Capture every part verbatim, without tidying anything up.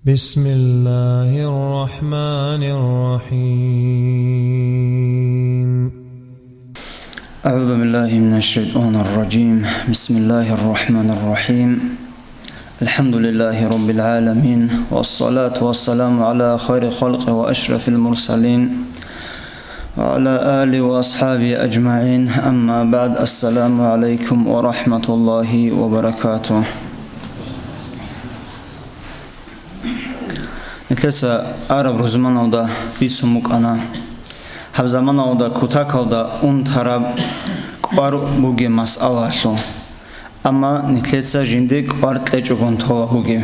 بسم الله الرحمن الرحيم. أعوذ بالله من الشيطان الرجيم. بسم الله الرحمن الرحيم. الحمد لله رب العالمين، والصلاة والسلام على خير خلقه وأشرف المرسلين، وعلى آله وأصحابه أجمعين. أما بعد، السلام عليكم ورحمة الله وبركاته. Нилъеца араб рузманалда бицун букӀана гьаб заманалда кутакалда унтараб кӀвар бугеб масъалаялъул, амма нилъеца жинде кӀвар кьечӀогун тола бугеб.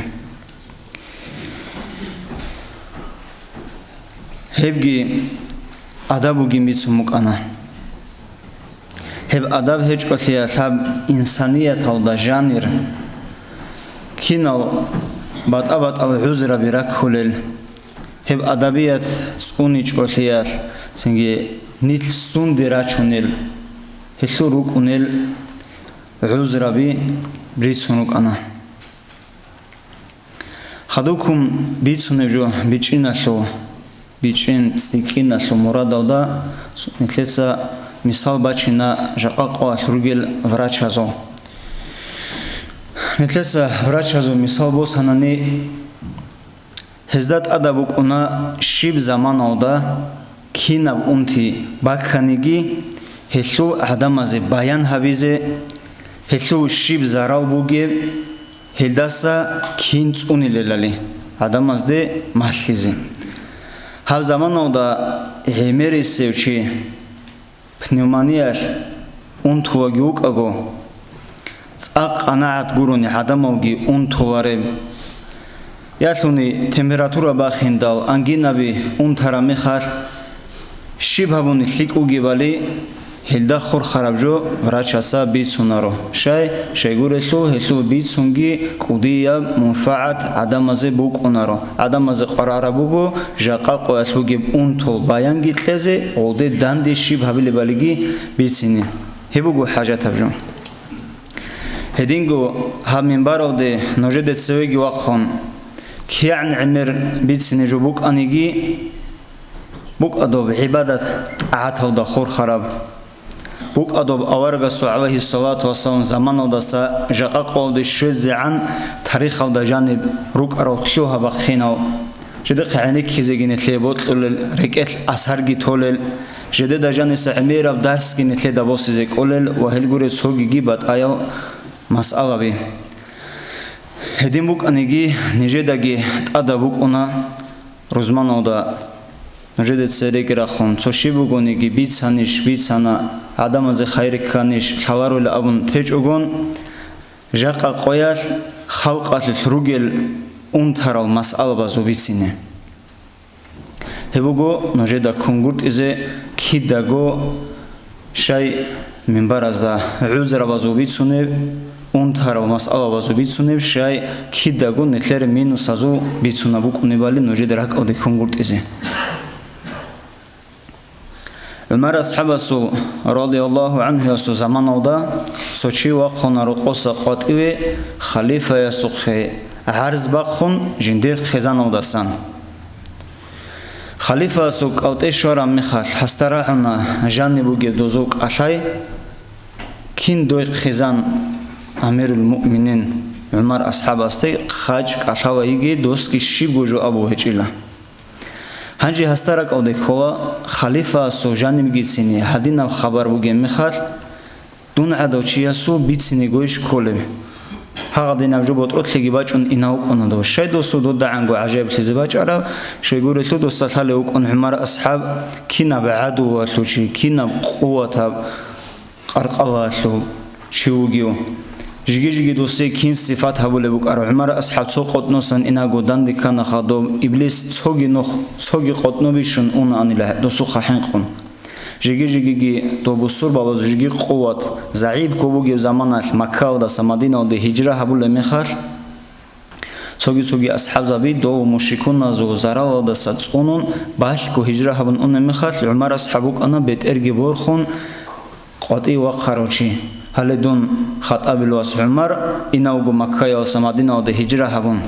Гьебги адаб бугин бицун букӀана. Гьеб адаб гьечӀолъиялъ гьаб инсанияталда жанир кинал батӀа-батӀал гӀузраби раккулел, гьеб адабият цӀуничӀолъиялъ цинги нилъ сунде рачунел, гьелъул рукӀунел гӀузраби рицун рукӀана. Хадубккун бицунеб жо бичӀчӀиналъул, бичӀчӀин цӀикӀкӀиналъул мурадалда нилъеца мисал бачина жакъа къоялъ ругел врачазул. Нилъеца врачазул мисал босанани, гьезда тӀадаб букӀуна щиб заманалда кинаб унти бакканиги, гьелъул гӀадамазе баян гьабизе, гьелъул щиб зарал бугеб, гьелдаса кин цӀунилелали гӀадамазде малъизе. Гьаб заманалда гӀемерисев чи пневмониялъ унтулаги вукӀаго, цӀакъ къанагӀат гурони гӀадамалги унтулареб. Ялъуни температура бахиндал ангинаби унтараб мехалъ, щиб гьабуни лъикӀ вугебали, гьелда хурхараб жо врачаса бицунаро. Щай? Щайгурелъул гьелъул бицунги кӀудияб мунфагӀат гӀадамазе букӀунаро. ГӀадамазе къварараб буго жакъа къоялъ бугеб унтул баянги кьезе, гъолде данде щиб гьабилебалиги бицине. Гьеб буго хӀажатаб жо. Гьединго гьаб минбаралде нужеде цевеги вахъун, кигӀан гӀемер бицине жо букӀаниги, букӀа доб гӀибадат-тӀагӀаталда хурхараб. БукӀа доб аварагасул, гӀалайгьиссалату вассалам, заманалдаса жакъа къоялде щвезегӀан тарихалда жаниб рукӀарал лъугьа-бахъинал. Жидехъе гӀенеккизеги нилъее бокьулел, рекӀелъ асарги толел, жидеда жаниса гӀемераб дарсги нилъеда босизе кӀолел ва гьел гуреб цогиги батӀаял масъалаби. Гьедин букӀаниги, нижедаги тӀадаб букӀуна рузманалда нужеде цереги рахун, цо щиб бугониги бицанищ, бицана, гӀадамазе хайр кканищ, лъаларойла абун течӀогон, жакъа къоялъ халкъалъулъ ругел унтарал масъалабазул бицине. Гьеб буго нужеда кунгутӀизе кидаго щай минбаразда гӀузрабазул бицунеб, унтарал масъалабазул бицунеб, щай кидаго нилъер минусазул бицунеб букӀунебали нужеда ракӀалде кунгутӀизе. ГӀумар асхӀабасул, радияллагьу гӀанхуясул, заманалда цо чи вахъуна рокъоса къватӀиве халифаясухъе гӀарз бахъун жиндир хъизаналдасан. Халифасул кӀалтӀе щвараб мехалъ гьасда рагӀуна жаниб бугеб дозул кӀалъай, кин дой хъизан, амирул муъминин ГӀумар асхӀабасде хъачӀ кӀалъала йиги, досги щибго жо абу гьечӀила. Гьанже гьасда ракӀалде ккола, халифасул жанибгицин гьадинаб хабар бугеб мехалъ, дун гӀадав чиясул бицинегойищ кколеб? Гьагъадинаб жо ботӀролъиги бачӀун инав вукӀуна дов. Щай досул додагӀанго гӀажаиблъизе бачӀараб? Щайгурелъул досда лъалев вукӀун ГӀумар асхӀаб кинаб гӀадулалъул чи, кинаб къуватаб къаркъалалъул чи вугев. Жиги-жиги досие кин сифат гьабулеб букӀараб. ГӀумар асхӀаб цо къотӀносан инаго данде ккана хадуб, иблис цоги нух, цоги къотӀно бищун унаанила досухъа хӀинкъун. Жиги-жигиги доб бусурбабазул жиги къуват, загӀипго бугеб заманалъ Маккаялдаса Мадинаялде гьижра гьабулеб мехалъ, цоги-цоги асхӀабзаби дов мушрикуназул заралалдаса цӀунун, балъго гьижра гьабун унеб мехалъ, ГӀумар асхӀаб вукӀана бетӀерги борхун къватӀив вахъарав чи. Гьале дун, Хаттабил вас ГӀумар, инавго Маккаялдаса Мадинаялде гьижра гьабун.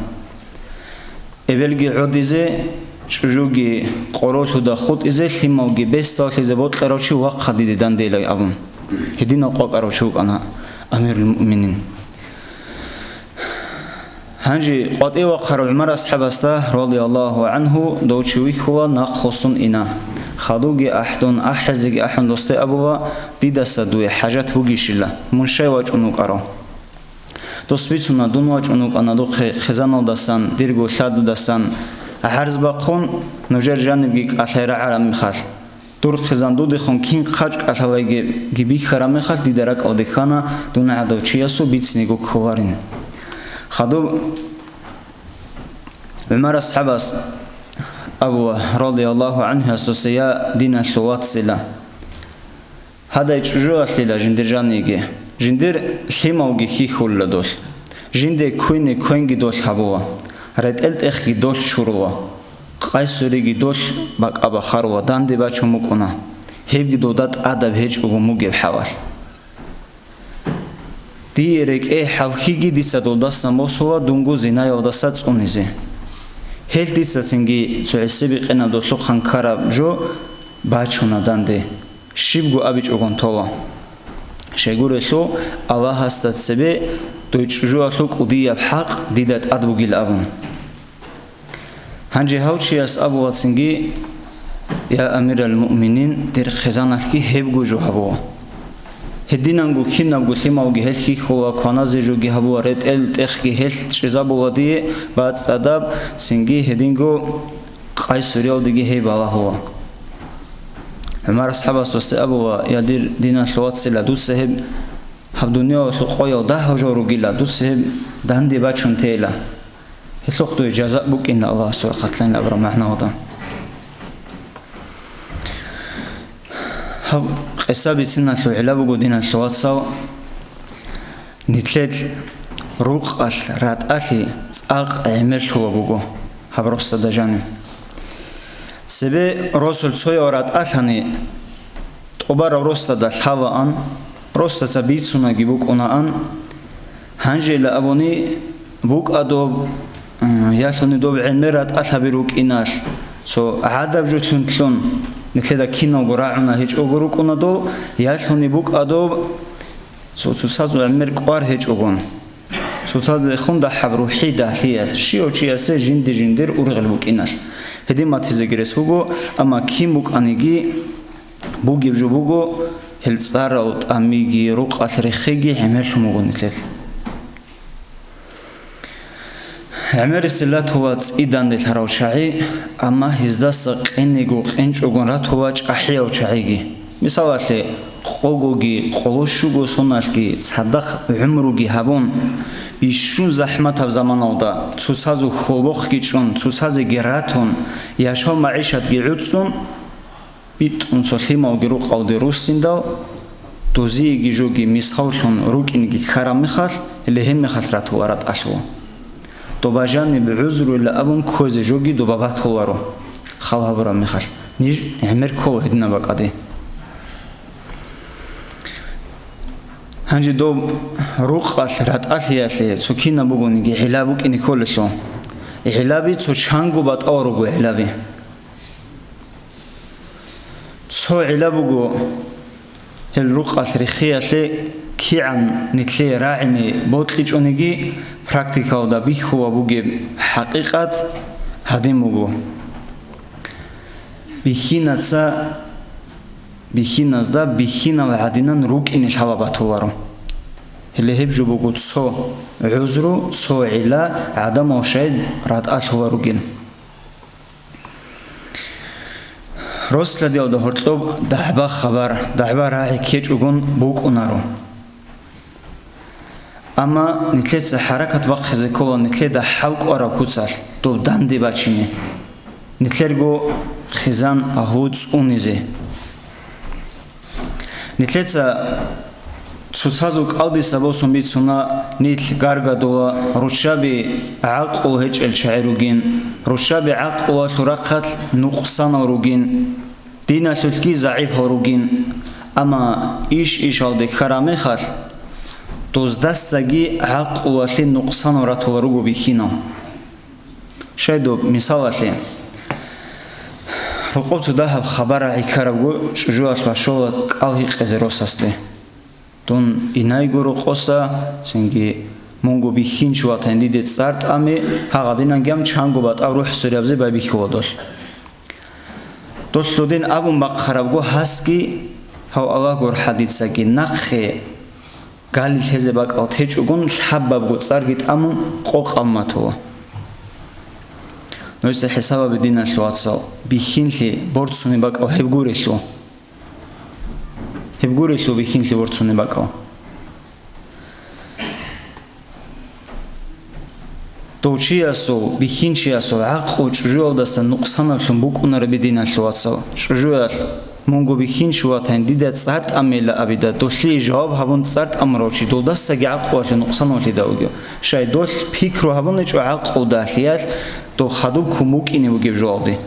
Эбелги гӀодизе, чӀужуги къоролъуда хутӀизе, лъималги бесдаллъизе бокьарав чи вахъа диде дандейилан абун, гьединал къвакӀарав чи вукӀана амирул муъминин. Гьанже къватӀивахъарав ГӀумар асхӀабасда, радияллагьу гӀангьу, дов чи вихьула, нахъ хосун ина. Хадубги ахӀдун, ахӀизеги ахӀун досде абула, дидаса дуе хӀажат бугищила, мун щай вачӀун вукӀарав? Дос бицуна, дун вачӀун вукӀана духъе хъизаналдасан, дирго лъадудасан гӀарз бахъун, нужер жанибги кӀалъай рагӀараб мехалъ. Дур хъизан дудехун кин хъачӀ кӀалъалайги бихьараб мехалъ, дида ракӀалде ккана, дун гӀадав чиясул бициниго кколарин. Хадуб ГӀумар асхӀабас абула, радияллагьу гӀангьу, гьасдаса: «Я диналъул вацила, гьадай чӀужуялъила жиндир жаниги, жиндир лъималги хьихьулила долъ, жинде квене квенги долъ гьабула, ретӀел тӀехги долъ чурула, къайсуриги долъ бакӀа бахарула, данде бачун букӀуна, гьебги дода тӀадаб гьечӀого мугеб хӀалалъ. Дие рекӀей хӀалхьиги дица долдасан босула дунго зинаялдаса цӀунизе. Гьелъ дица цинги цо гӀисибикъинаб долъухъан ккараб жо бачуна данде, щибго абичӀогун тола. Щайгурелъул Аллагьасда цебе дой чӀужуялъул кӀудияб хӀакъ дида тӀад бугил абун». Гьанже гьав чияс абула цинги: «Я амирал муъминин, дир хъизаналъги гьебго жо гьабула. Гьединанго кинабго лъималги гьелъ хьихьула, кваназе жоги гьабула, ретӀел тӀехги гьелъ чӀезабула дие бацӀцӀадаб, цинги гьединго къайсуриялдеги гьей балагьула». ГӀумар асхӀабас досде абула: «Я дир диналъул вацила, дуца гьеб гьаб дуниялалъул къоял дагьав жо ругила, дуца гьеб данде бачун тейила. Гьелъухъ дуе жаза букӀина Аллагьасул рахъалъан», абураб магӀналда. Гьаб къиса бициналъул гӀилла буго, диналъул вацал, нилъер рукъалъ ратӀалъи цӀакъ гӀемерлъула буго гьаб росдада жаниб. Цебе росулъ цояв ратӀалъани, тӀубараб росдада лъалаан, росдаса бицунаги букӀунаан, гьанжела абуни букӀа доб, м, ялъуни доб гӀемер ратӀалъаби рукӀиналъ, цо гӀадаб жолъун лъун, нилъеда киналго рагӀуна гьечӀого рукӀуна дол, ялъуни букӀа доб, цо цоцазул гӀемер кӀвар гьечӀогон. Цоцазехун дагьаб рухӀи дагьлъиялъ, щивав чиясе жинди-жиндир ургъел букӀиналъ. Гьедин батизеги рес буго, амма кин букӀаниги, бугеб жо буго, гьел цӀарал тӀамиги, рукъалъ рехиги гӀемерлъун буго нилъелъ. ГӀемерисел ратула цӀидандилъарав чагӀи, амма гьездаса къинего къинчӀогун ратула чӀахӀияв чагӀиги. Мисалалъе, къогоги, къоло щуго соналъги цадахъ гӀумруги гьабун, бищун захӀматаб заманалда, цоцазул хьолбохъги чӀун, цоцазеги ратун, яшав магӀишатги гӀуцӀцӀун, битӀун цо лъималги рукъалде руссиндал, дозиеги жоги мисаллъун рукӀинги ккараб мехалъ, гьеле гьеб мехалъ ратула ратӀалъула. Доба жаниб гӀузруйилан абун кквезе жоги доба батуларо, хал гьабураб мехалъ, ниж гӀемер ккола гьединаб бакӀаде. Гьанже доб рукъалъ ратӀалъиялъе цо кинаб бугониги гӀилла букӀине кколелъул. ГӀиллаби цо чанго батӀал руго гӀиллаби. Цо гӀилла буго, гьел рукъалъ рехиялъе кигӀан нилъее рагӀине бокьичӀониги, практикалда бихьула бугеб хӀакъикъат гьадин буго. Бихьинаца, бихьиназда бихьинав гӀадинан рукӀине лъала батуларо. Гьеле гьеб жо буго цо гӀузру, цо гӀилла гӀадамал шайд ратӀалъула ругел. Рос-лъадиялда гьоркьоб дагӀба хабар, дагӀба рагӀи ккечӀогун букӀунаро. Амма нилъеца хӀаракат бахъизе ккола нилъеда хӀал кӀвараб куцалъ, доб данде бачине, нилъерго хъизан агьлу цӀунизе. Нилъеца цоцазул кӀалдиса босун бицуна, нилъ гаргадула, руччаби гӀакълу гьечӀел чагӀи ругин, руччаби гӀакълуялъул рахъалъ нукъсанал ругин, диналъулъги загӀипал ругин, амма иш-ишалде ккараб мехалъ, доздасаги гӀакълуялъе нукъсанал ратула руго бихьинал. Щай доб мисалалъе, рокъоб цо дагьаб хабар гӀикарабго чӀужуялъ башола кӀал гьикъизе росасде. Дун инайго рокъоса, цинги мунго бихьинчи ватани диде цӀар тӀаме, гьагъадинанги ам чанго батӀа рухӀ сверабзе байбихьула долъ. Долъ додин абун бахъарабго гьасги, гьав Аллагь гурхӀа дицаги нахъе гали лъезе бакӀал течӀогун лъабабго цӀарги тӀамун къокъ гьабун батула. Нужеца хӀисаб гьабе, диналъул вацал, бихьинлъи борцунеб бакӀал гьеб гурелъул. Гьеб гурелъул бихьинлъи борцунеб бакӀал. Дов чиясул, бихьинчиясул гӀакълу чӀужуялдаса нукъсанаблъун букӀунараби, диналъул вацал. ЧӀужуялъ мунго бихьинчи ватани дида цӀар тӀамейила абида, долъие жаваб гьабун цӀар тӀамурав чи долдасаги гӀакълуялъе нукъсанавлъидав вугев. Щай долъ пикру гьабунечӀо гӀакълудалъиялъ, дов хадуб ккун букӀине бугеб жоялде.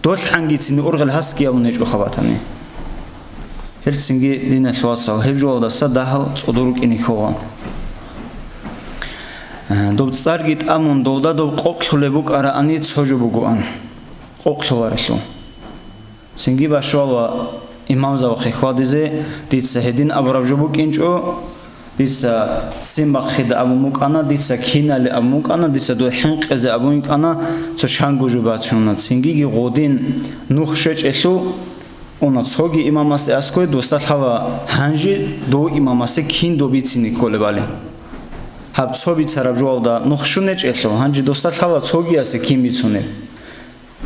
Долъ гьангицин ургъел гьасги гьабунечӀоха батани. Гьелцинги, диналъул вацал, гьеб жоялдаса дагьал цӀодор рукӀине ккола. Доб цӀарги тӀамун, долда доб къокълъулеб букӀараани цо жо бугоан. Къокълъуларелъул. Цинги башвала имамзабахъе хьвадизе, дица гьедин абураб жо букӀинчӀо, дица ццин бахъида абун букӀана, дица кинали абун букӀана, дица дой хӀинкъизе абун йикӀана, цо чанго жо бачуна. Цингиги гъодин нух щвечӀелъул, уна цоги имамасде аскӀой, досда лъала гьанже дов имамасе кин доб бицине кколебали. Гьаб цо бицараб жоялда нух щун гьечӀелъул, гьанже досда лъала цогиясе кин бицунеб.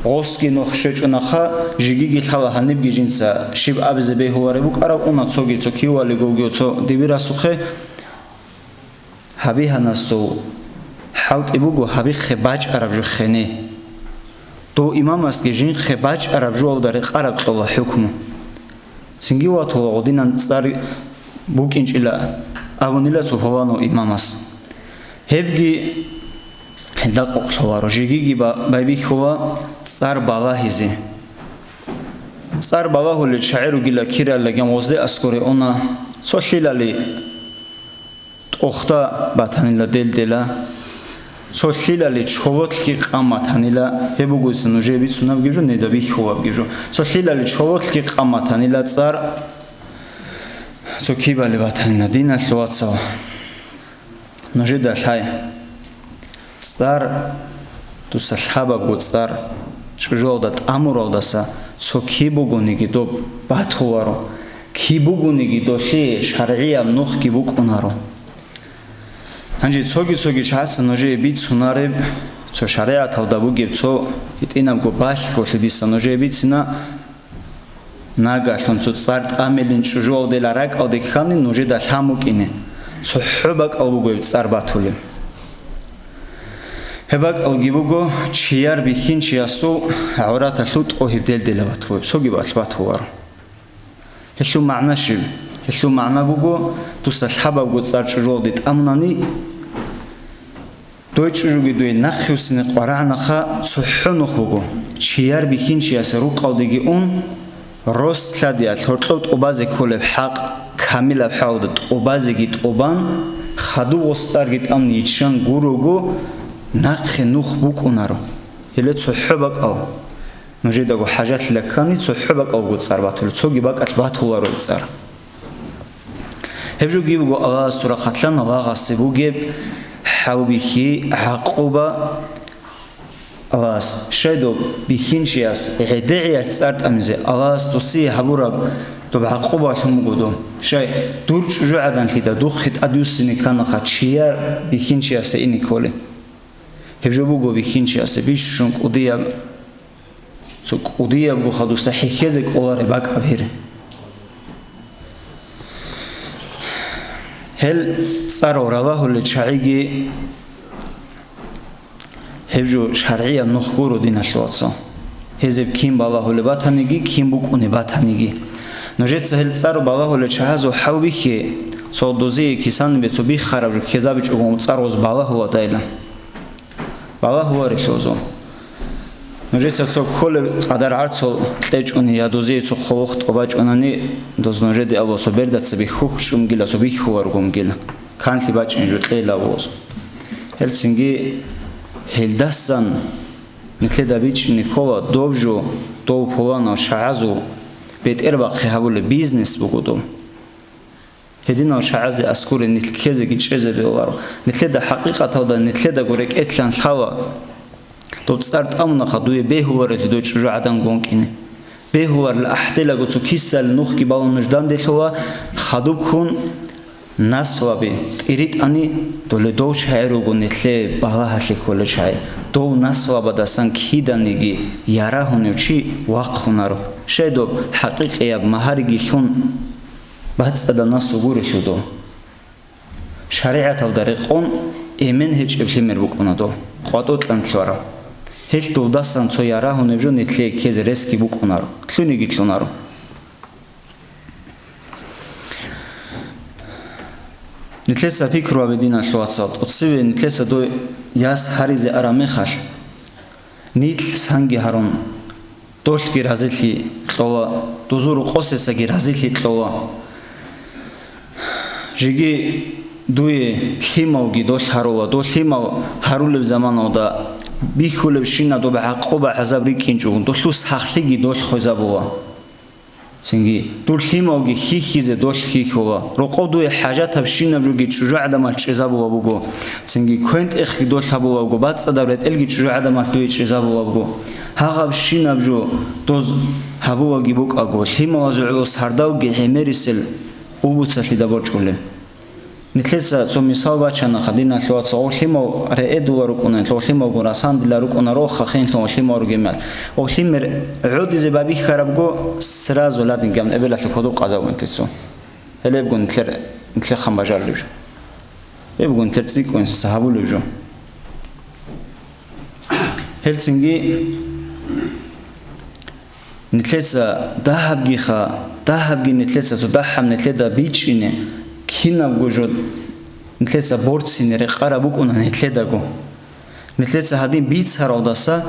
Гъосги нух щвечӀунаха, жигиги лъала гьанибги жинца щиб абизе бегьулареб букӀараб, уна цоги цо кивалигоги цо дибирасухъе. Гьаби гьанасул хӀалтӀи буго гьабихъе бачӀараб жухъене. Дов имамасги жинхъе бачӀараб жоялда рекъараб кьола хӀукму. Цинги ватула гъодинан цӀар букӀинчӀила абунила цо пуланав имамас. Гьебги гьелда къокълъуларо, жегиги ба-, байбихьула цӀар балагьизе. ЦӀар балагьулел чагӀи ругила кираллаги гъозде аскӀоре уна, цо лъилали тӀохда батанила делдела, цо лъилали чололъги къан батанила, гьеб бугоца нужее бицунабги жо, неда бихьулабги жо. Цо лъилали чололъги къан батанила цӀар, цо кибали батанила, диналъул вацал. Нужеда лъай. ЦӀар, дуса лъабабго цӀар, чӀужуялда тӀамуралдаса цо киб бугониги доб батуларо, киб бугониги долъие шаргӀияб нухги букӀунаро. Гьанже цоги-цоги чагӀаца нужее бицунареб, цо шаригӀаталда бугеб цо гьитӀинабго балъголъи дица нужее бицина, Нагагьлъун цо цӀар тӀамилин чӀужуялдела ракӀалде ккани нужеда лъан букӀине, цохӀо бакӀал буго гьеб цӀар батулеб. Гьеб бакӀалги буго чияр бихьинчиясул гӀавраталъул тӀогьиб делдела батулеб, цоги балъ батуларо. Гьелъул магӀна щиб? Гьелъул магӀна буго, дуса лъабабго цӀар чӀужуялде тӀамунани, Дой чӀужуги дой нахъе вуссине къварагӀнаха цохӀо нух буго, чияр бихьинчиясе рукъалдеги ун, рос лъадиялъ гьоркьов тӀубазе кколеб хӀакъ камилаб хӀалда тӀубазеги тӀубан, хадуб гъос цӀарги тӀамун йиччан гурого, нахъе нух букӀунаро. Гьеле цохӀо бакӀал. Нужедаго хӀажатлъила ккани, цохӀо бакӀалго цӀар батулеб, цоги бакӀалъ батуларо цӀар. Гьеб жоги буго Аллагьас сурахъатлъан лагъасе бугеб хӀалбихьи, гӀакъуба. Аллагьас, щай доб бихьинчияс гӀедегӀиялъ цӀар тӀамизе, Аллагьас досие гьабураб доб гӀакъубалъун буго доб. Щай, дур чӀужугӀаданлъида духъе тӀадвуссине кканаха чияр бихьинчиясе ине кколеб. Гьеб жо буго бихьинчиясе бищун кӀудияб Цо кӀудиябго хадуса хӀехьезе кӀолареб бакӀаб гьир. Гьел цӀарал ралагьулел чагӀиги гьеб жо шаргӀияб нух гуро, диналъул вацал. Гьезеб кин балагьулеб батаниги, кин букӀунеб батаниги. Нужеца гьел цӀар балагьулел чагӀазул хӀалбихье, цо дозие кисанибе цо биххараб жо ккезабичӀого цӀар гъоз балагьуладайилан. Балагьуларелъул зун. Нужеца цо кколеб къадар гӀарцул кьечӀони я дозие цо хъулухъ тӀобачӀунани, доз нужеде абула цо берда цебе хьухьчӀунгила, цо бихьуларгунгила, канлъи бачӀин жо кьела абула зун. Гьелцинги гьелдасан Нилъеда бичӀчӀине ккола доб жо, дол пуланав шагьазул бетӀербахъи гьабулеб бизнес буго доб. Гьединал шагьазе аскуре нилъ ккезеги чӀезабиуларо. Нилъеда хӀакъикъаталда нилъедаго рекӀелъан лъала. Доб цӀар тӀамунаха дуе бегьуларелъи дой чӀужугӀадан гонкӀине. Бегьуларел ахӀделаго цо кисалел нухги балун нуж данделъула, хадуб ккун, наслаби тӀиритӀани, доле дов чагӀи руго нилъее балагьалъи кколел чагӀи. Дов наслабадасан киданиги ярагьунев чи вахъунаро. Щай доб хӀакъикъияб магьариги лъун бацӀцӀадаб наслу гурелъул дов? ШаригӀаталда рекъон эмен гьечӀеб лъимер букӀуна дов, къватӀокьан лъварав. Гьелъ довдасан цо ярагьунеб жо нилъее ккезе ресги букӀунаро, лъуниги лъунаро. Нилъеца пикру гьабе, диналъул вацал, тӀоцеве нилъеца дой яс гьаризе араб мехалъ, нилъ санги гьарун, долъги разилъи кьола, дозул рокъосецаги разилъи кьола. Жеги дуе лъималги долъ гьарула, дол лъимал гьарулеб заманалда бихьулебщина доб гӀакъуба-гӀазаб рикӀкӀинчӀого, долъул сахлъиги долъ хвезабула. Цинги дур лъималги хьихьизе долъ хьихьула. Рокъов дуе хӀажатабщинаб жоги чӀужугӀаданалъ чӀезабула буго. Цинги квен-тӀехги долъ гьабула буго, бацӀцӀадаб ретӀелги чӀужугӀаданалъ дуе чӀезабула буго. Гьагъабщинаб жо доз гьабулаги букӀаго, лъималазул гӀоло сардавги гӀемерисел убуцалъида борчӀулеб. Нилъеца цо мисал бачана, диналъул вацал, гъов лъимал реэдула рукӀуна, гъов лъималгун расандила рукӀуна, рохха хинлъун гъов лъимал ругемал. Гъов лъимер гӀодизе байбихьарабго, сразу ладинги абун эбелалъул кодоб къазабун тецо. Гьелебгун нилъер, нилъехъан бажарулеб жо. Гьебгун нилъер цӀикӀкӀун гьабулеб жо. Гьелцинги нилъеца дагьабгиха, дагьабги нилъеца цо дагьаб нилъеда бичӀчӀине, кинабго жо нилъеца борцине рекъараб букӀуна нилъедаго. Нилъеца гьадин бицаралдаса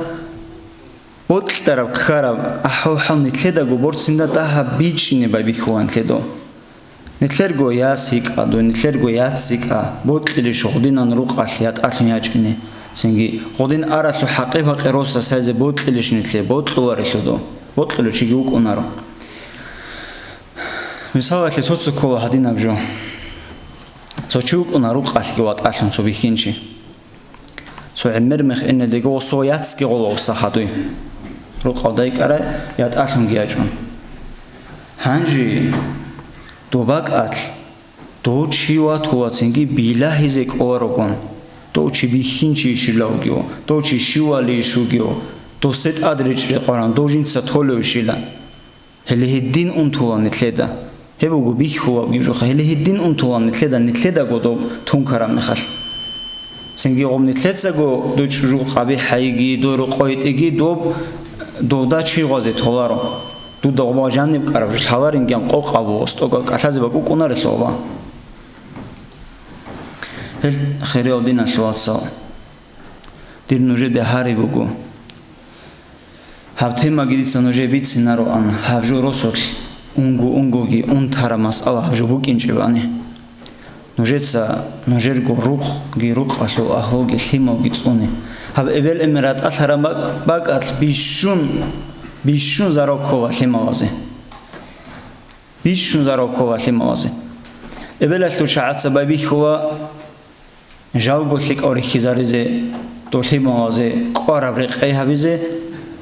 бокьараб ккараб ахӀвал-хӀал нилъедаго борцинда дагьаб бичӀчӀине байбихьула нилъеда. Нилъерго яс йикӀа, дун нилъерго яц йикӀа, бокьилищ гъудинан рукъалъ ятӀалъун ячӀине, цинги гъудин аралъу хӀакъи-бакъи росасайзе бокьилищ нилъе, бокьуларелъул дун, бокьулев чиги вукӀунаро. Мисалалъе, цо-цо ккола гьадинаб жо. Цо чи вукӀуна рукъалъги ватӀалъун цо бихьинчи. Цо гӀемер мех инелдего гъосо яцги гъола гъоса хадуй. Рукъалда йикӀарай ятӀалъунги ячӀун. Гьанже доб бакӀалъ дов чи ватулацинги билагьизе кӀоларогон, дов чи бихьинчийищила вугев, дов чи щивалийищ вугев, досде тӀад речӀчӀи къваран, дов жинца толевищила. Гьеле гьедин унтула нилъеда. Гьеб буго бихьулабги жоха. Гьеле гьедин унтула нилъеда, нилъедаго доб тункараб мехалъ. Цинги гъоб нилъецаго дой чӀужу къабихӀ гьайиги, дой рукъойтӀиги доб, довда чи гъвазе толаро. Дуда гъоба жаниб кӀараб жо лъаларингиян къокъ абула, стӀога кӀалъазе бакӀукӀунарелъул гъоба. Гьел хириял диналъул вацал, дир нужеде гьари буго. Гьаб темаги дица нужее бицинароан, гьаб жо росулъ унго-унгоги унтараб масъала гьаб жо букӀинчӀебани. Нужеца нужерго рукъги, рукъалъул агьлуги, лъималги цӀуне. Гьаб эбел-эмен ратӀалъараб бак-, бакӀалъ бищун, бищун зарал ккола лъималазе. Бищун зарал ккола лъималазе. Эбелалъул чагӀаца байбихьула, жалго лъикӀав рихьизаризе, дол лъималазе кӀвараб рекъей гьабизе,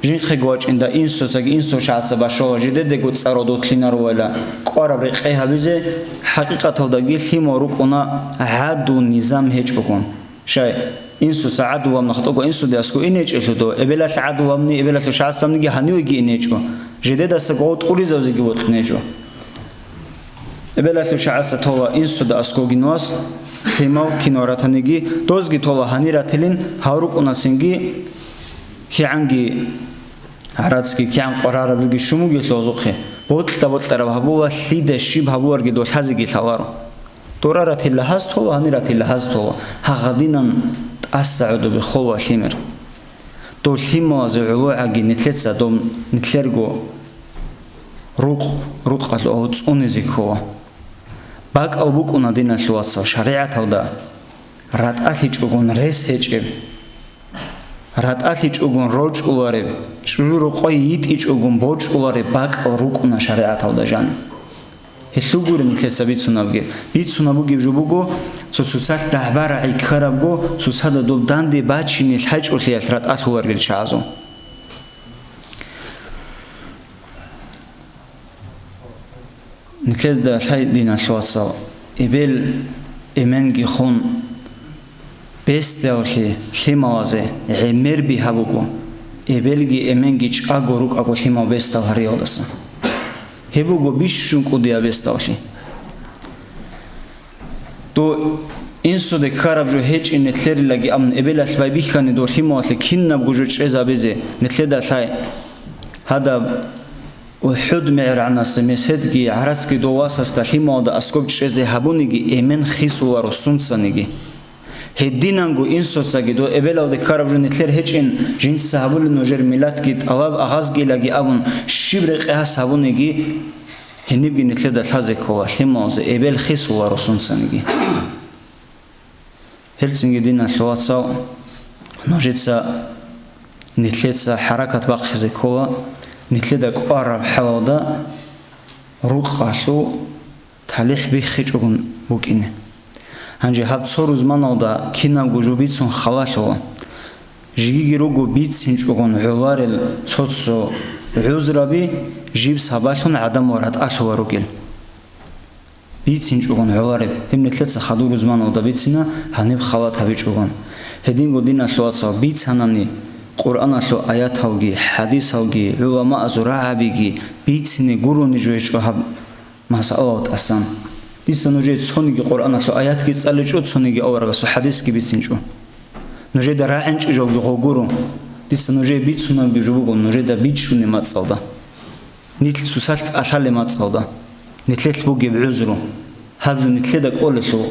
жинхъего вачӀинда инсуцаги инсул чагӀаца башала жидедего цӀаро дотлъинарулайла кӀвараб рекъей гьабизе, хӀакъикъаталдаги лъимал рукӀуна гӀадлу низам гьечӀогун. Щай, инсуца гӀадлу ваб нахъ тӀокӀо инсуде аскӀо инечӀелъудо, эбелалъ гӀадлу вабни, эбелалъул чагӀацамниги гьанивеги инечӀо, жидедаса гъов тӀуризавзеги вокьунечӀо. Эбелалъул чагӀаца тола инсуда аскӀогин вас, лъимал кинал ратаниги, дозги тола гьанир ратилин, гьав рукӀунацинги кигӀанги гӀарацги, кигӀан къварараб жуги шумуги лъозухъе, бокьа-бокьараб гьабула, лъида щиб гьабуларги долъазеги лъаларо. Дора ратила гьаз тола, гьанир ратила гьаз тола, гьагъадинан тӀаса гӀодобе хола лъимер. Дол лъималазе гӀоло гӀаги нилъеца дом нилъерго рукъ, рукъалъу гьав цӀунизе ккола. БакӀал букӀуна, диналъул вацал, шаригӀаталда ратӀалъичӀогун рес гьечӀеб. ратӀалъичӀогун рочӀулареб, чӀужу рокъой йитӀичӀогун бочӀулареб бакӀал рукӀуна шаригӀаталда жаниб. Гьелъул гурин нилъеца бицунабги. Бицунаб бугеб жо буго, цо цоцалъ дагӀба-рагӀи ккарабго, цоцазда доб данде бачине лъачӀолъиялъ ратӀалъуларел чагӀазул. Нилъеда лъай, диналъул вацал, эбел эменги хун, бесдаллъи лъималазе гӀемер бигьа буго, эбелги эменги чӀаго рукӀаго лъимал бесдал гьариялдаса. Гьеб буго бищун кӀудияб бесдаллъи. Дов инсуде ккараб жо гьечӀин нилъерилаги абун, эбелалъ байбихьани дов лъималалъе кинабго жо чӀезабизе нилъеда лъай. Гьадаб УхӀуд мегӀергӀанасда меседги гӀарацги дов васасда лъималалда аскӀоб чӀезе гьабуниги, эмен хисуларо сунцаниги. Гьединанго инсуцаги дов эбелалде ккараб жо нилъер гьечӀин, жинца гьабулеб нужер миллатги тӀалаб агъазгилаги абун, щиб рекъей гьас гьабуниги, гьенибги нилъеда лъазе ккола, лъималазе эбел хисуларо сунцаниги. Гьелцинги, диналъул вацал, нужеца нилъеца хӀаракат бахъизе ккола, нилъеда кӀвараб хӀалалда рукъалъул талихӀ биххичӀогун букӀине. Гьанже гьаб цо рузманалда кинабго жо бицун халалъула. Жигиги руго бицинчӀогун гӀоларел цо-цо гӀузраби, жиб сабаблъун гӀадамал ратӀалъула ругел. БицинчӀогун гӀолареб, гьеб нилъеца хадур рузманалда бицина, гьаниб халат гьабичӀогун. Гьединго, диналъул вацал, бицанани, Къуръаналъул аяталги, хӀадисалги, гӀуламаазул рагӀабиги бицине гурони жо гьечӀо гьаб масъалаялда тӀасан. Дица нужее цониги Къуръаналъул аятги цӀаличӀо, цониги аварагасул хӀадисги бицинчӀо. Нужеда рагӀинчӀеб жоги гъо гуро. Дица нужее бицунебги жо буго нужеда бичӀчӀунеб мацӀалда. Нилъ цоцалъ кӀалъалеб мацӀалда, нилъелъ бугеб гӀузру, гьаб жо нилъеда кӀолелъул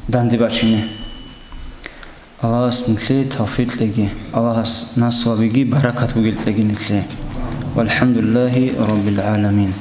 данде бачине. Аллагьас нилъее тавфикъ кьеги, Аллагьас насру гьабиги, баракат бугел кьеги нилъее. ВалхӀамдулиллагьи раббил гӀаламин.